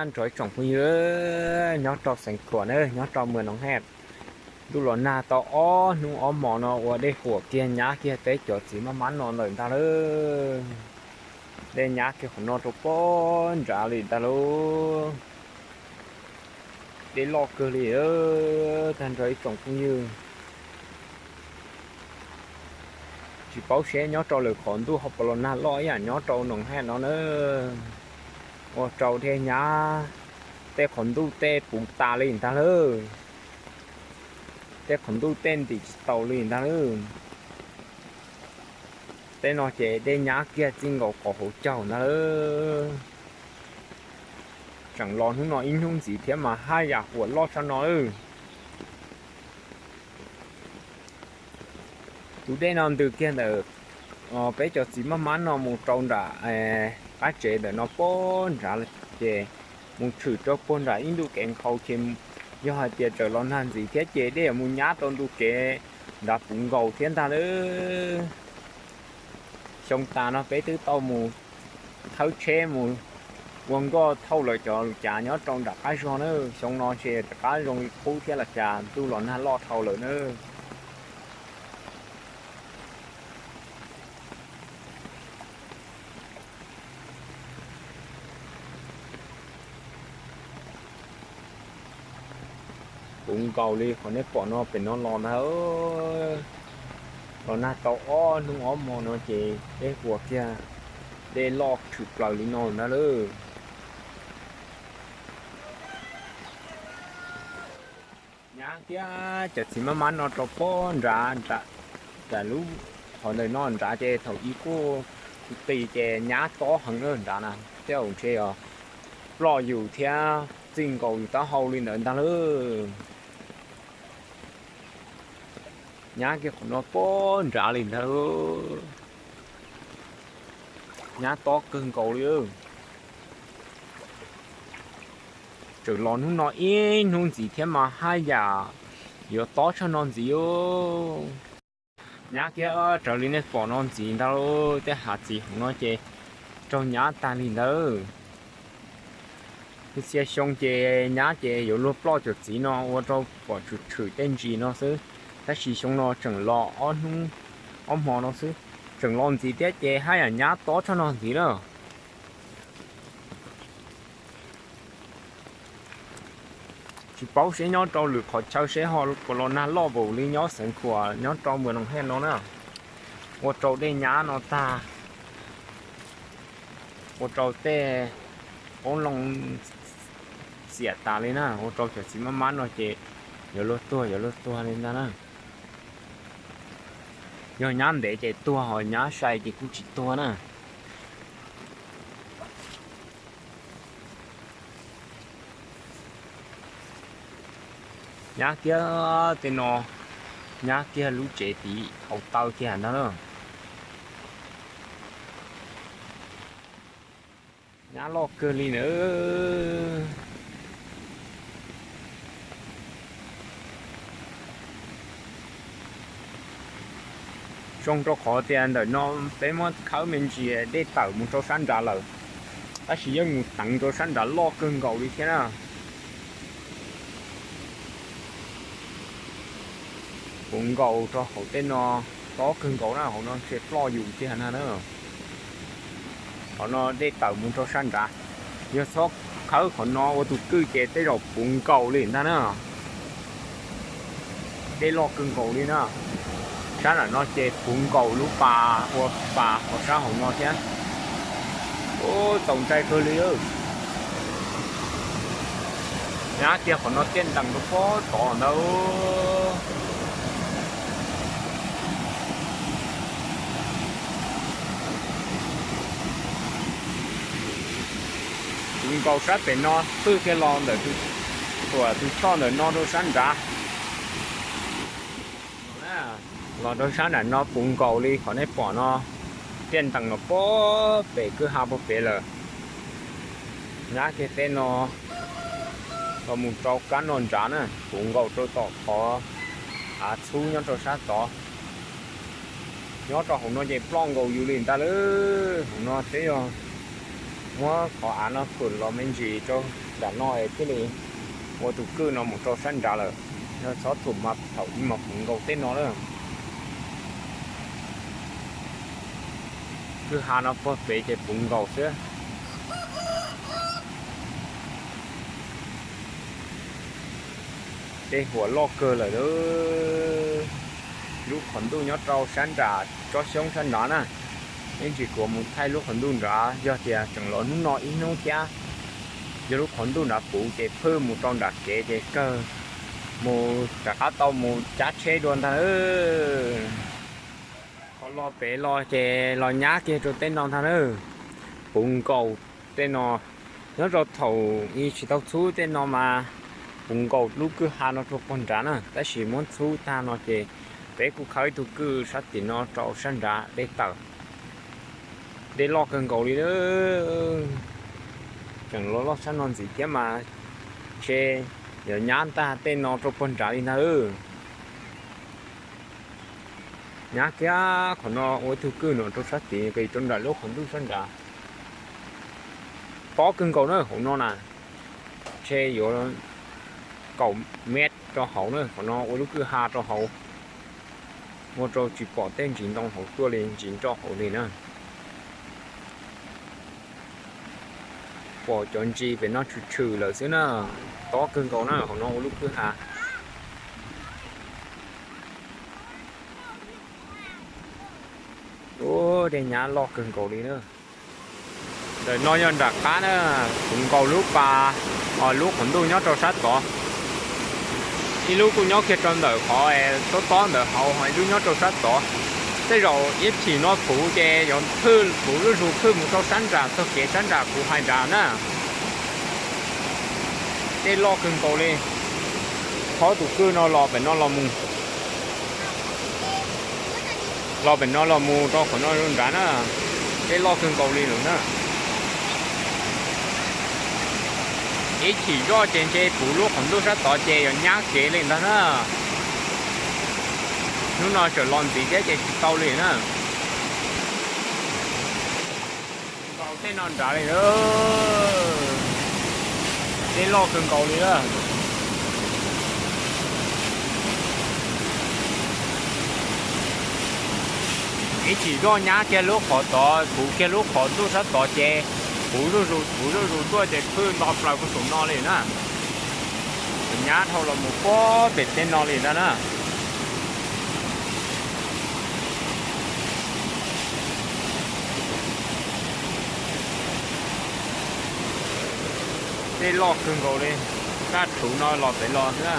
Nrog ib tsoom phooj ywg nyob rau Xeev Khuam na, nyob rau Mws Noov Hej, ntuj los nag tau ob hnub ob hmo no ua dej huam kiag nyab kiag peb cov txiv maj mab no lawm ntag lauj. Dej nyab kiag qhov no rau pog nrad li ntag lauj. Dej loj kawg li, tag nrho ib tsoom phooj ywg. Tsis paub seb nyob rau lwm qhov ntuj ho puas los nag loj ib yam nyob rau Noov Hej no na. Ua rau dej nyab tej qhov ntuj tej puv tas li ntag lauj. Tej qhov ntuj tej ntim tsis taus li ntag lauj. Tej no ces dej nyab kiag txij nkaus qhov hauv caug ntag lauj. Tseem los hnub no ib hnub ntxiv thiab mas haj yam huam loj tshaj no. Tus dej no ntws kiag ntawm peb cov txiv maj mab no mus rau nram qab tsev ntawm no pog nrad lawm ces mus tshwm rau puag nram ib ntu kev nkhaus ces yog hais tias tseem los nag ntxiv thiab ces dej yuav mus nyab rau ntu kev nrad puv nkaus thiab ntag lauj. Xyoo tas no peb twb tau mus thawb tsheb mus ua nkoj thauj lawv cov lus cav nyob rau nram qab zog na. Xyoo no ntshe rov qab zoo li qub thiab los cas, ntuj los nag loj dhau lawm na. Puv nkaus li qhov nej pom no pem no los ntag. Los nag tau ob hnub ob hmo no ces dej huam kiag, dej loj tshwm plaws li no ntag lauj. Nyab thiab cov txiv maj mab no rau pog nrad, nram lub qhov ntawm no nrad ces thaum ub kuj qis ces nyab tob heev na nrad na, tej zaum ntshe yog ploj yus thiab txij nkaus yus taub hau li ntawd ntag lauj. Nyab kiag qhov no pog nrad li ntag. Nyab tob kawg nkaus li. Tseem los hnub no ib hnub ntxiv thiab mas haj yam yuav tob tshaj no ntxiv. Nyab kiag raws li nej pom no ntxiv ntag lauj, tej hav txiv hauv no ces raug nyab tag li ntawd. Txhua txhia xyoo ces nyab ces yuav luag ploj cov txiv no ua rau pom tshwm tshwm tej ntsis no xwb, tab sis xyoo no tseem los ob hnub ob hmo no xwb, tseem los ntxiv thiab ces haj yam nyab tob tshaj no ntxiv lawm. Tsis paub seb nyob rau lwm qhov chaw seb ho puas los nag loj npaum li nyob Xeev Khuam nyob rau Mws Noov Hej no na. Ua rau dej nyab no tag, ua rau tej qoob loo xiam tas li na, ua rau cov txiv maj mab no ces yuav luag tuag yuav luag tuag li ntag na. Yog nyab ntev ces tuag, ho nyab sai ces kuj tsis tuag na. Nyab kiag tej no, nyab kiag lub tsev tid hauv taw kiag ntag na. Nyab loj kawg li nawb. Zoo rau qhov tias ntawm no peb muab khawb me ntsis dej tawm mus rau sab nrad lawm, tab sis yeej mus teev rau sab nrad loj kawg nkaus li thiab na. Puv nkaus rau hauv tej no, tob kawg nkaus na, hauv no ntshe ploj yus tiag na. Qhov no dej tawm mus rau sab nrad, yog txhob khawb qhov no ua tus kwj ces tej zaum puv nkaus li ntag na. Dej loj kawg nkaus li na. Sab nram no ces puv nkaus lub pas ua pas qhov sab hauv no thiab. Ub, txaus ntshai kawg li. Nyab kiag qhov no tiaj ntees rau pob tod ntag. Puv nkaus sab pem no, twb kiag los ntawm tus, tuam tus choj ntawm no rau sab nrad. Los rau sab nram no puv nkaus li qhov nej pom no, tiaj ntees los pob pem kwj ha puag pem lawm. Nyab kiag tej no los mus rau kab no nrad na, puv nkaus rau tom qhov av txhub nyob rau sab tod. Nyob rau hauv no ces ploj nkaus yus li ntag lauj. Hauv no twb yog muab qhov av no phwm los me ntsis rau Nram no thiaj li ua tus kwj no mus rau sab nrad lawm. Yog txhob txhum mas thaum ub mas puv nkaus tej no lawm. Kwj ha no puag pem ces puv nkaus xwb. Tej huam loj kawg lawm. Lub qhov ntuj nyob rau sab nram tsob xyoob sab nrad na. Ib ntsis kuv mus thaij lub qhov ntuj nrad, yog tias tseem los hnub no ib hnub thiab, yog lub qhov ntuj nrad puv ces phwj mus rau nram kev ces kawg mus rov qab tau mus cab tsheb dua ntag. Qhov los pem los ces los nyab kiag rau tej no ntag na. Puv nkaus tej no, nyob rau thaum ub tsis tau txhub tej no mas puv nkaus lub kwj ha no rau puag nrad na, tab sis muab txhub tag no ces peb kuj khawb ib tug kwj sab tim no rau sab nrad dej tawm. Dej loj kawg nkaus li. Tseem los loj sab no ntxiv thiab mas ntshe yuav nyab ntag tej no rau puag nrad li ntag. Nyab kiag qhov no ua ib tug kwj no rau sab tid, rau nram lub qhov ntuj sab nrad. Tob kawg nkaus na hauv no na, ntshe yuav kaum mev rau hauv na, qhov no ua lub kwj ha rau hauv, ua rau tsis pom tej ntsis ntoo hauv tuaj li, ntsis nroj hauv li na. Pom cov ntsis pem no tshwm tshwm lawm xwb na. Tob kawg nkaus na, hauv no ua lub kwj ha. Ub, dej nyab loj kawg nkaus li na. Ntawm no yog nram qab na, puv nkaus lub pas, lub qhov ntuj nyob rau sab tod. Ib lub kuj nyob kiag rau ntawm qhov tob tob ntawd hauv, ho ib lub nyob rau sab tod. Tej zaum ib chim no puv ces yuav phwj, puv zuj zus phwj mus rau sab nram txog kev sab nram kuv hais nrad na. Dej loj kawg nkaus li. Thov tus kwj no los pem no los mus, los pem no los mus rau qhov no nrad na. Dej loj kawg nkaus li lawm na. Ib chim zoj ces ntshe puv lub qhov ntuj sab tod ces yuav nyab kev li ntag na. Hnub no tseem los ntxiv thiab ces tsis tau li na. Nkaus tej no nrad li. Dej loj kawg nkaus li na. Ib chim zoj nyab kiag lub qhov tod, puv kiag lub qhov ntuj sab tod ces puv zuj zus, puv zuj zus tuaj ces phwj nto plaws puag saum no li na. Nyab dhau los mus puag pem tej no li ntag na. Dej loj kawg nkaus li. Kaj rhuv no los pem los xwb na.